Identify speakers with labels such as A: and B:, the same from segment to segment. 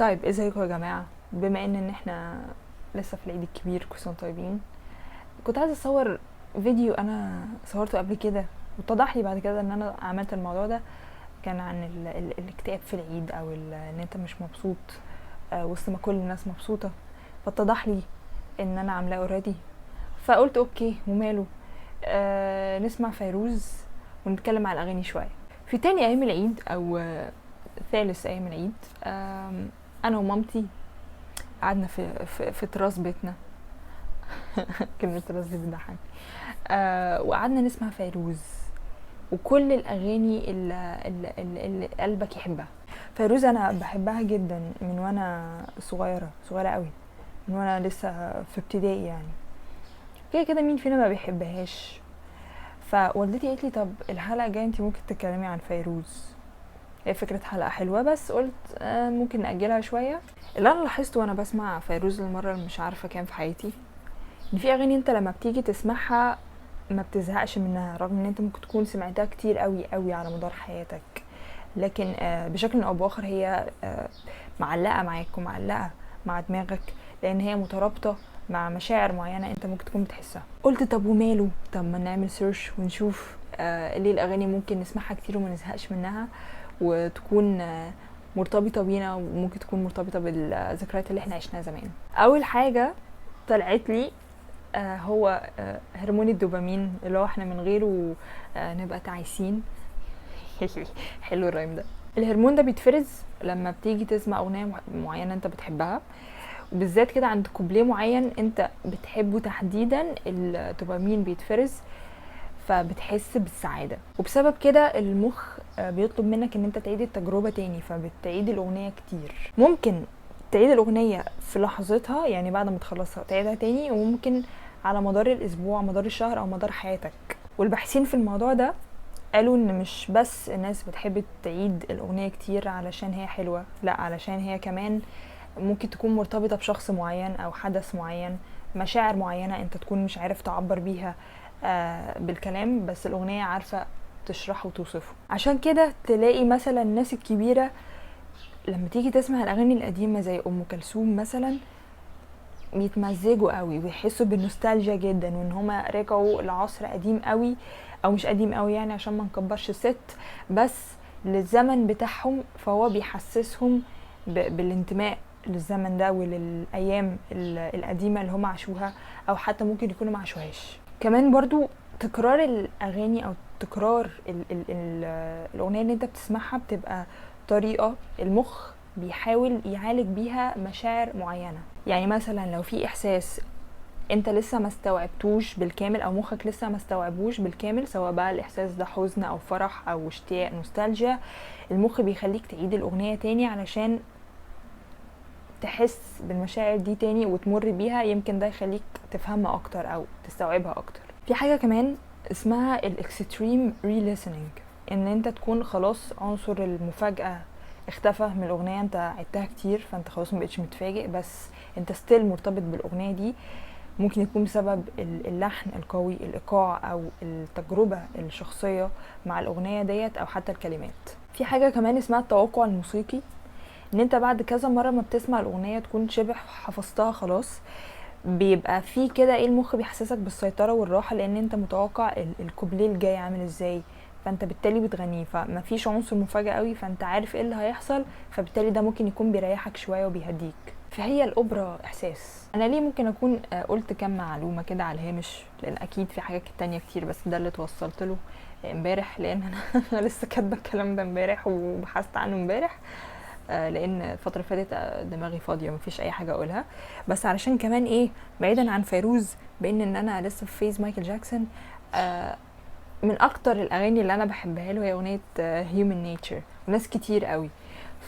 A: طيب، ازيكم يا جماعة؟ بما ان احنا لسه في العيد الكبير، كل سنة طيبين. كنت عايزة اصور فيديو انا صورته قبل كده، واتضح لي بعد كده ان انا عملت الموضوع ده كان عن الاكتئاب في العيد، او ان انت مش مبسوط وسط ما كل الناس مبسوطة. فاتضح لي ان انا عاملاه already، فقلت okay وماله، نسمع فيروز ونتكلم على الاغاني شوية. في تاني ايام العيد او ثالث ايام العيد، انا ومامتي قعدنا في تراس بيتنا. كلمة تراس دي بتضحك. وقعدنا نسمع فيروز وكل الاغاني اللي قلبك يحبها. فيروز انا بحبها جدا من وانا صغيرة، صغيرة قوي، من وانا لسه في ابتدائي يعني. كده كده مين فينا ما بيحبهاش؟ فوالدتي قالت لي طب الحلقة الجاية انت ممكن تتكلمي عن فيروز، هي فكرة حلقة حلوة، بس قلت ممكن نأجلها شوية. اللي أنا لاحظته وأنا بسمع فيروز للمرة اللي مش عارفة كام في حياتي، إن في أغاني أنت لما بتيجي تسمعها ما بتزهقش منها، رغم إن أنت ممكن تكون سمعتها كتير قوي قوي على مدار حياتك، لكن بشكل أو بآخر هي معلقة معاك ومعلقة مع دماغك، لأن هي مترابطة مع مشاعر معينة أنت ممكن تكون بتحسها. قلت طب وماله، طب ما نعمل search ونشوف ليه الأغاني ممكن نسمعها كتير وما نزهقش منها، وتكون مرتبطة بينا، وممكن تكون مرتبطة بالذكريات اللي احنا عشناها زمان. أول حاجة طلعت لي هو هرمون الدوبامين، اللي هو احنا من غيره نبقى تعيسين. حلو ال rhyme ده. الهرمون ده بيتفرز لما بتيجي تسمع أغنية معينة انت بتحبها، وبالذات كده عند كوبليه معين انت بتحبه تحديدا، الدوبامين بيتفرز، فبتحس بالسعادة. وبسبب كده المخ بيطلب منك ان انت تعيد التجربة تاني، فبتعيد الأغنية كتير. ممكن تعيد الأغنية في لحظتها، يعني بعد ما تخلصها تعيدها تاني، وممكن على مدار الأسبوع، مدار الشهر، أو مدار حياتك. والباحثين في الموضوع ده قالوا ان مش بس الناس بتحب تعيد الأغنية كتير علشان هي حلوة، لا، علشان هي كمان ممكن تكون مرتبطة بشخص معين أو حدث معين، مشاعر معينة انت تكون مش عارف تعبر بيها بالكلام، بس الأغنية عارفة تشرحه وتوصفه. عشان كده تلاقي مثلا الناس الكبيرة لما تيجي تسمع الأغاني القديمة زي أم كلثوم مثلا بيتمزجوا قوي ويحسوا بالنوستالجيا جدا، وان هما رجعوا لعصر قديم قوي، او مش قديم قوي يعني عشان ما نكبرش الست، بس للزمن بتاعهم، فهو بيحسسهم بالانتماء للزمن ده وللأيام القديمة اللي هم عاشوها، أو حتى ممكن يكونوا ما عاشوهاش. كمان برضو تكرار الأغاني أو تكرار الأغنية اللي انت بتسمعها بتبقى طريقة المخ بيحاول يعالج بيها مشاعر معينة. يعني مثلا لو في إحساس انت لسه ما استوعبتوش بالكامل، أو مخك لسه ما استوعبوش بالكامل، سواء بقى الإحساس ده حزن أو فرح أو اشتياق، نوستالجيا، المخ بيخليك تعيد الأغنية تاني علشان تحس بالمشاعر دي تاني وتمر بيها، يمكن ده يخليك تفهمها أكتر أو تستوعبها أكتر. في حاجة كمان اسمها ال extreme re-listening، إن أنت تكون خلاص عنصر المفاجأة اختفى من الأغنية، أنت عدتها كتير فأنت خلاص مبقتش متفاجئ، بس أنت still مرتبط بالأغنية دي. ممكن يكون بسبب اللحن القوي، الإيقاع، أو التجربة الشخصية مع الأغنية ديت، أو حتى الكلمات. في حاجة كمان اسمها التوقع الموسيقي، ان انت بعد كذا مرة ما بتسمع الأغنية تكون شبه حفظتها خلاص، بيبقى في كده ايه، المخ بيحسسك بالسيطرة والراحة، لان انت متوقع الكوبليه الجاي عامل ازاي، فانت بالتالي بتغنيه، فمفيش عنصر مفاجأة قوي، فانت عارف ايه اللي هيحصل، فبالتالي ده ممكن يكون بيريحك شوية وبيهديك. فهي الأوبرا إحساس. أنا ليه ممكن أكون قلت كم معلومة كده على الهامش، لأن أكيد في حاجات تانية كتير، بس ده اللي توصلت له امبارح، لأن أنا لسه كاتبة الكلام ده امبارح وبحثت عنه امبارح، لأن الفترة اللي فاتت، دماغي فاضية مفيش أي حاجة أقولها. بس علشان كمان إيه، بعيدا عن فيروز، بإن إن أنا لسه في phase مايكل جاكسون، من أكتر الأغاني اللي أنا بحبها له هي أغنية، Human Nature، وناس كتير قوي.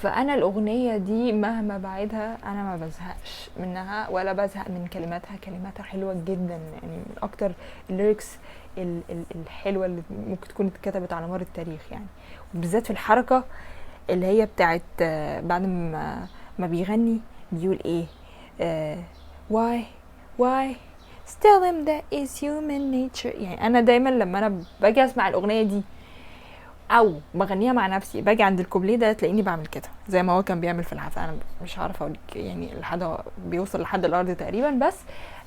A: فأنا الأغنية دي مهما بعيدها أنا ما بزهقش منها ولا بزهق من كلماتها، كلماتها حلوة جدا، يعني من أكتر ال lyrics الحلوة اللي ممكن تكون اتكتبت على مر التاريخ يعني، وبالذات في الحركة اللي هي بتاعت، بعد ما بيغني بيقول ايه، why why tell them that is human nature. يعني انا دايما لما انا باجي اسمع الاغنية دي او بغنيها مع نفسي، باجي عند الكوبليه ده تلاقيني بعمل كده زي ما هو كان بيعمل في الحفلة. انا مش عارفه اقول يعني لحد هو بيوصل لحد الارض تقريبا، بس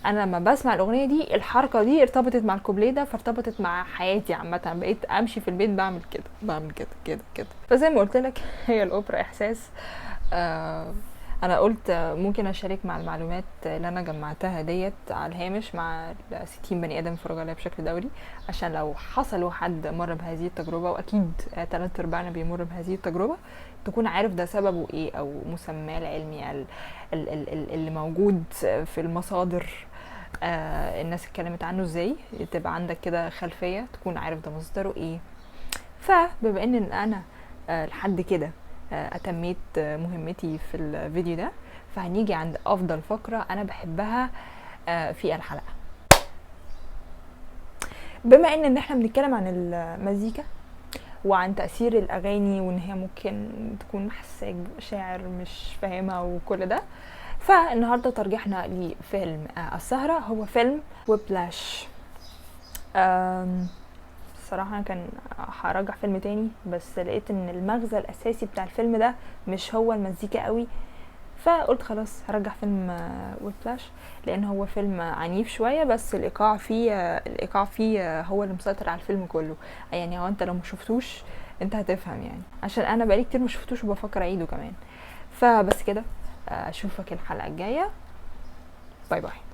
A: انا لما بسمع الاغنية دي الحركة دي ارتبطت مع الكوبليه ده، فارتبطت مع حياتي عامة. بقيت امشي في البيت بعمل كده، بعمل كده كده كده. فزي ما قلت لك هي الاوبرا احساس. انا قلت ممكن اشارك مع المعلومات اللي انا جمعتها ديت على الهامش مع 60 بني ادم اتفرجوا عليها بشكل دوري، عشان لو حصل حد مر بهذه التجربة، واكيد 3/4 بيمر بهذه التجربة، تكون عارف ده سببه ايه او مسماه العلمي اللي موجود في المصادر، الناس اتكلمت عنه ازاي، تبقى عندك كده خلفية تكون عارف ده مصدره ايه. فبما ان انا لحد كده اتميت مهمتي في الفيديو ده، فهنيجي عند افضل فقرة انا بحبها في الحلقة. بما ان احنا بنتكلم عن المزيكا وعن تأثير الأغاني وإن هي ممكن تكون محساك بمشاعر مش فاهمها وكل ده، فالنهاردة ترجيحنا لفيلم السهرة هو فيلم Whiplash. الصراحة أنا كان هرجح فيلم تاني، بس لقيت إن المغزى الأساسي بتاع الفيلم ده مش هو المزيكا قوي، فقلت خلاص هرجح فيلم Whiplash، لأن هو فيلم عنيف شوية، بس الإيقاع فيه هو اللي مسيطر على الفيلم كله. يعني هو أنت لو ما شفتوش أنت هتفهم، يعني عشان أنا بقالي كتير ما شفتوش وبفكر أعيده كمان. فبس كده، أشوفك الحلقة الجاية. bye bye.